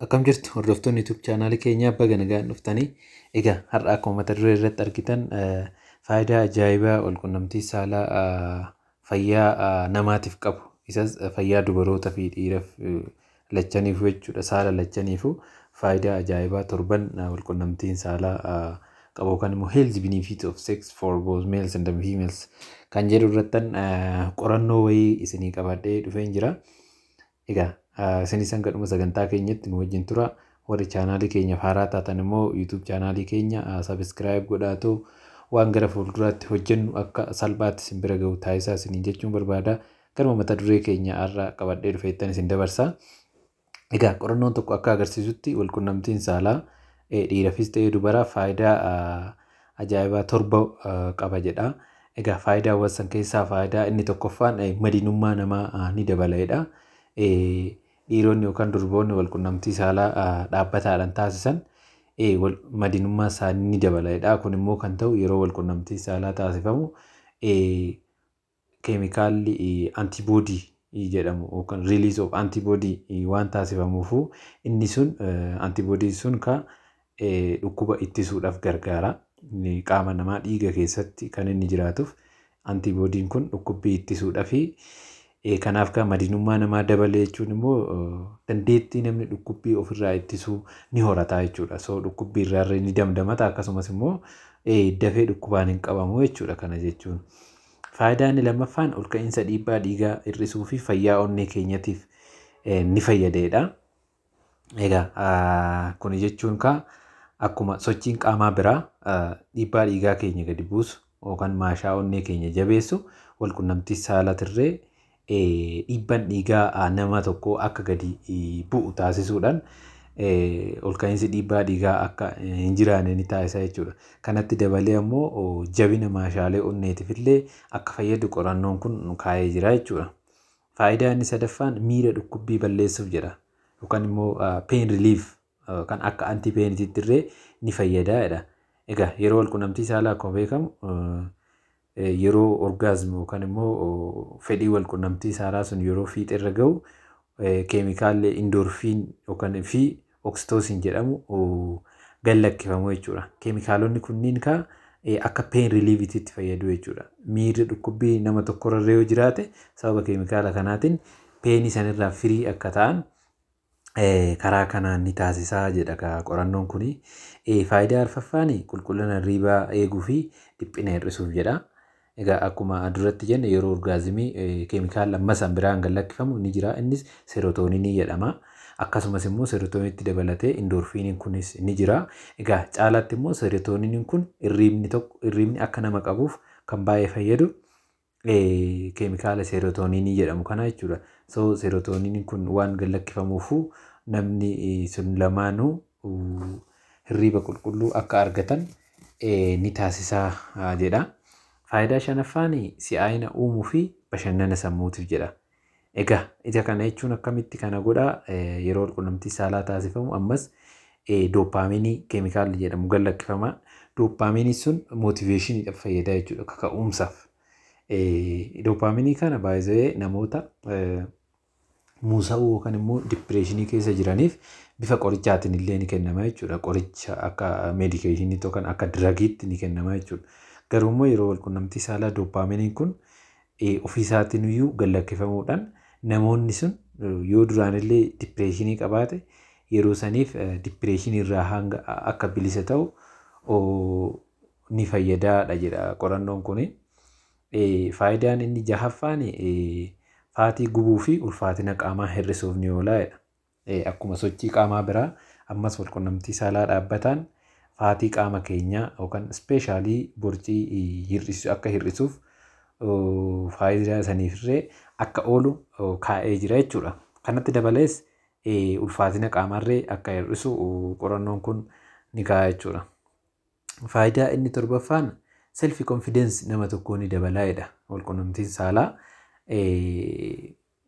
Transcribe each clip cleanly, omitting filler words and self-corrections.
Akkam jirtu hordoftoonni YouTube chaanaalii keenyaa, baga nagaan dhuftanii. Egaa har'a akkuma mata duree irratti argitan faayidaa ajaa'ibaa walqunnamtii saalaa fayyaa namaatiif qabu, isas fayyaa dubarootaa fi dhiiraaf lachaniifuu jechuudha, saala lachaniifuu faayidaa ajaa'ibaa torban walqunnamtiin saalaa qabu yookaan immoo "Health benefit of sex for both males and females" kan jedhu irrattan qorannoo wayii isinii qabadhee dhufeen jira. Egaa isinis hanga dhuma sagantaa keenyatti nu wajjin tura. Warri chaanaalii keenyaaf haaraa taatan immoo YouTube chaanaalii keenya subscribe godhaatu waan gara fuulduraatti hojjennu akka salphaatti isin bira gahu taasisaa isiniin jechuun barbaada. Garuma mata duree keenya har'a qabadhee dhufeettan isin dabarsa. Egaa qorannoon tokko akka agarsiisutti walqunnamtiin saalaa dhiiraafis ta'ee dubaraaf faayidaa ajaa'ibaa torba qaba jedha. Egaa faayidaawwan san keessaa faayidaa inni tokkoffaan madinummaa namaa ni dabala jedha. Dhiironni yookaan durboonni walqunnamtii saalaa dhaabbataadhaan taasisan madinummaa isaanii ni dabala jedha. Kun immoo kan ta'u yeroo walqunnamtii saalaa taasifamu keemikaalli antibody jedhamu yookaan release of antibody waan taasifamuufu inni sun antibody sun ka dhukkuba ittisuudhaaf gargaara. Qaama namaa dhiiga keessatti kan inni jiraatuuf antibodyn kun dhukkubbii ittisuudhaafi. Kanaaf kan madinummaa namaa dabale jechuun immoo dandeettii namni dhukkubbii ofirraa ittisuu ni horata jechuudha. So dhukkubbii irraa ni damdamata, akkasumas immoo dafee dhukkubaan hin qabamu jechuudha kana jechuun. Faayidaa inni lammaffaan ol ka'iinsa dhiibbaa dhiigaa hir'isuu fi fayyaa onnee keenyatiif ni fayyadedha. Egaa kuni jechuun kaa akkuma sochiin qaamaa biraa dhiibbaa dhiigaa keenya gadi buusu yookaan maashaa onnee keenya jabeessu, walqunnamtii saalatirree dhiibbaan dhiigaa nama tokkoo akka gadi bu'u taasisuudhaan ol ka'iinsi dhiibbaa dhiigaa akka hin jiraanne ni taasisa jechuudha. Kanatti dabalee ammoo jabina maashaalee onneetiif illee akka fayyadu qorannoon kun kaa'ee jira jechuudha. Faayidaa inni sadaffaan miira dhukkubbii balleessuuf jedha. Yookaan immoo pain relief kan akka anti painiitti illee ni fayyada jedha. Egaa yeroo walqunnamtii saalaa akkuma beekamu yeroo orgasm yookaan immoo fedhii walqunnamtii saalaa sun yeroo fiixeerra gahu keemikaalli endorphin yookaan fi oxytocin jedhamu gad lakkifamu jechuudha. Keemikaalonni kunniin kaa akka pain reliefiitti fayyadu jechuudha. Miirri dhukkubbii nama tokkorra yoo jiraate sababa keemikaala kanaatiin painii sanirraa free akka ta'an karaa kanaan ni taasisaa jedha qorannoon kuni. Faayidaa arfaffaan qulqullina hirribaa eeguu fi dhiphina hir'isuuf jedha. Egaa akkuma duratti jenne yeroo orgasmii keemikaala ammas biraan gad lakkifamu ni jira. Innis serotoninii jedhama. Akkasumas immoo serotoninitti dabalatee endorphiniin kunis ni jira. Egaa caalaatti immoo serotoniniin kun hirribni tokko hirribni akka nama qabuuf kan baay'ee fayyadu keemikaala serotoninii jedhamu kana jechuudha. So serotoniniin kun waan gad lakkifamuufu namni sun lamaanuu hirriba qulqulluu akka argatan ni taasisaa jedha. Faayidaa shanaffaan si'aayina uumuu fi bashannana sammuutiif jedha. Egaa ija kana jechuun akkamitti kana godhaa? Yeroo walqunnamtii saalaa taasifamu ammas dopamine keemikaalli jedhamu gad lakkifama. Dopamine sun motivationiidhaaf fayyada jechuudha, kaka'umsaaf. Dopamine kana baay'ee namoota muusa'uu yookaan immoo depressionii keessa jiraniif bifa qorichaatiin illee ni kennama jechuudha. Qoricha akka medicationiitti yookaan akka drugiitti ni kennama jechuudha. Garuu immoo yeroo walqunnamtii saalaa dopamineiin kun ofiisaatiin iyyuu gad lakkifamuudhaan namoonni sun yoo duraanillee depressionii qabaate yeroo saniif depressionii irraa hanga akka bilisa ta'u ni fayyadaadha jedha qorannoon kuni. Faayidaan inni jahaffaan fatii gubuu fi ulfaatina qaamaa hir'isuuf ni oola jedha. Akkuma sochii qaamaa biraa ammas walqunnamtii saalaa dhaabbataan fatii qaama keenyaa yookaan especially borcii akka hir'isuuf faayidaa saniifillee akka oolu kaa'ee jira jechuudha. Kanatti dabalees ulfaatina qaamarree akka hir'isu qorannoon kun ni kaa'a jechuudha. Faayidaa inni torbaffaan self confidence nama tokkoo ni dabalaa jedha. Walqunnamtiin saalaa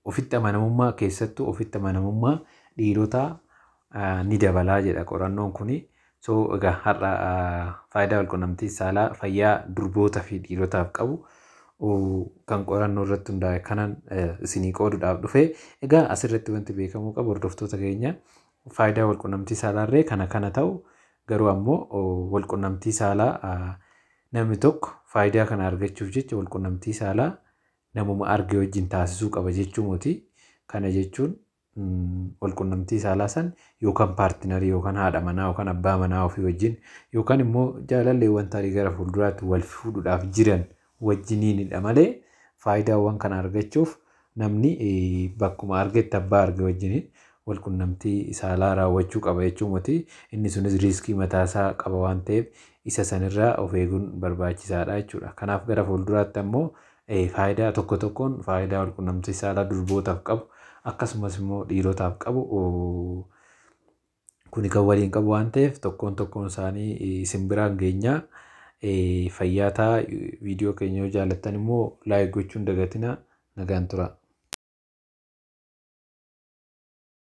ofitti amanamummaa, keessattuu ofitti amanamummaa dhiirotaa ni dabalaa jedha qorannoon kuni. So egaa har'a faayidaa walqunnamtii saalaa fayyaa durboota fi dhiirotaaf qabu kan qorannoo irratti hundaa'e kanan isinii qooduudhaaf dhufe. Egaa asirratti wanti beekamuu qabu, hordoftoota keenya, Faayidaa walqunnamtii saalaarree kana kana ta'u, garuu ammoo walqunnamtii saalaa namni tokko faayidaa kana argachuuf jecha walqunnamtii saalaa namuma arge wajjin taasisuu qaba jechuu miti. Kana jechuun walqunnamtii saalaa san yookaan paartinarii yookaan haadha manaa yookaan abbaa manaa ofii wajjin yookaan immoo jaalalleewwan tarii gara fuulduraatti wal fuudhuudhaaf jiran wajjiniinidha malee, faayidaawwan kana argachuuf namni bakkuma argetti abbaa arge wajjiniin walqunnamtii saalaa raawwachuu qaba jechuu miti. Inni sunis riiskii mataasaa qaba waan ta'eef, isa sanirraa of eeguun barbaachisaadha jechuudha. Kanaaf gara fuulduraatti ammoo faayidaa tokko tokkoon faayidaa walqunnamtii saalaa durbootaaf qabu, akkasumas immoo dhiirotaaf qabu, kuni kan waliin qabu waan ta'eef, tokkoon tokkoon isaanii isin biraan geenyaa. Fayyaa ta'a. Viidiyoo keenya yoo jaallattan immoo like gochuun dagatinaa. Nagaan tura.